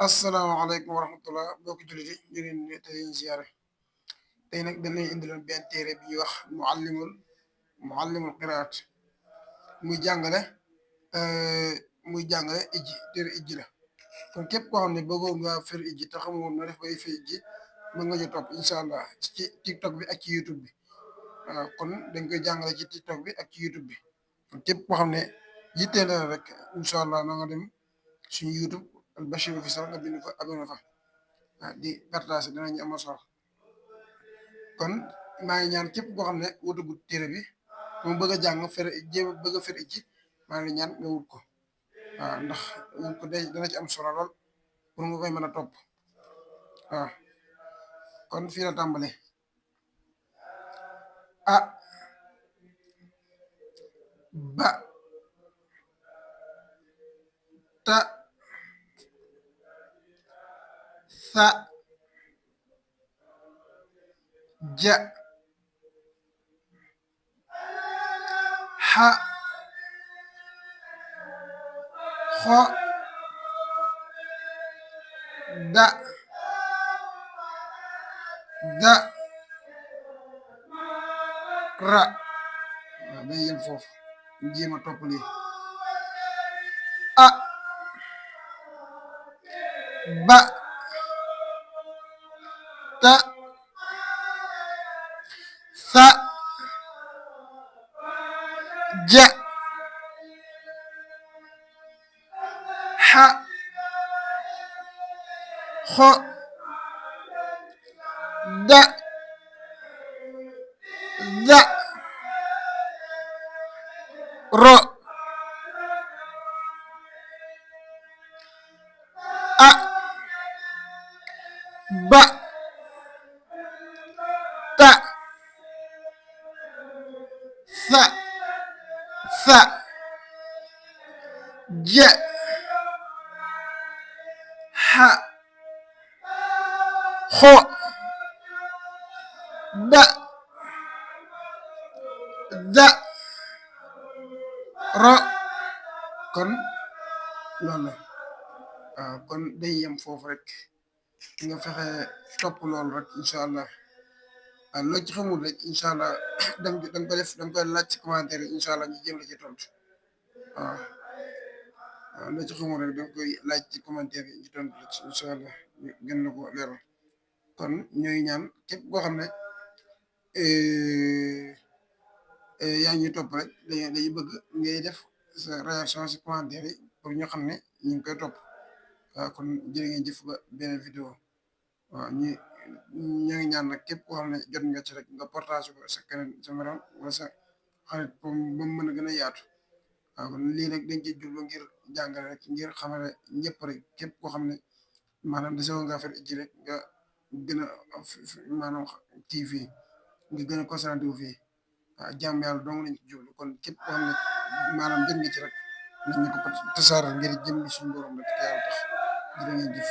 asalaamaaleykum wa rahmatullah mbokki jullit yi ñu leen di te leen ziyaare tey nag dañ leen indiloon benn téere bi ñuy wax muallimul qiraat muy jàngale muy jàngale ijji téere ijji la kon képp koo xam ne bëggoo nga firi ijji te xamoon na def bay firi ijji mën nga ñu topp incha allah ci tiktok bi ak ci youtube bi waaw kon dañ koy jàngale ci tiktok bi ak ci youtube bi kon képp koo xam ne yittee la rek incha allah na nga dem suñu youtube al Bachir Officiel nga bind fa abonné fa di partage dinañ am solo kon maa ngi ñaan képp koo xam ne wutagut téere bi mu bëgg a jàng fere jéem bëgg a fere ci maa ngi ñaan nga wut ko waaw ndax wut ko day dana ci am solo lool pour nga koy mën a topp waaw kon fii la tàmbale a ba ta sa ja xa xo da da ra waaw day yem foofu jéem a topp lii a ba ta sa ja xa xo da da ro a ba ta sa sa ja xa xo da da ro kon loolu la waaw kon day yem foofu rek nga fexe topp loolu rek incha allah waaw loo ci xamul rek incha allah danga ko def danga koy laaj ci commentaire yi incha allah ñu jéem la ci tontu waaw waaw loo ci xamul rek danga koy laaj ci commentaire yi ñu tontu la ci incha allah ñu gën la ko leeral kon ñooy ñaan képp koo xam ne yaa ngi topp rek dañuy bëgg ngay def sa réaction si commentaire yi pour ñu xam ne ñu ngi koy topp waaw kon jërë ngeen jëf ba beneen vidéo waaw ñoo ngi ñaan nag képp koo xam ne jot nga ci rek nga partage ko sa keneen sa morom wala sa xarit ba mu mën a gën a yaatu waaw kon lii nag dañ ciy jublu ngir jàngale rek ngir xamale ñëpp rek képp koo xam ne maanaam desoo nga fer ji rek nga gën a maanaam kii fii nga gën a concentré wu fii waaw jàmm yàlla dong lañ ci jublu kon képp koo xam ne maanaam jot nga ci rek nañ ñu ko tasaare ngir jëm suñu borom rek te yàlla tax jërë ngeen jëf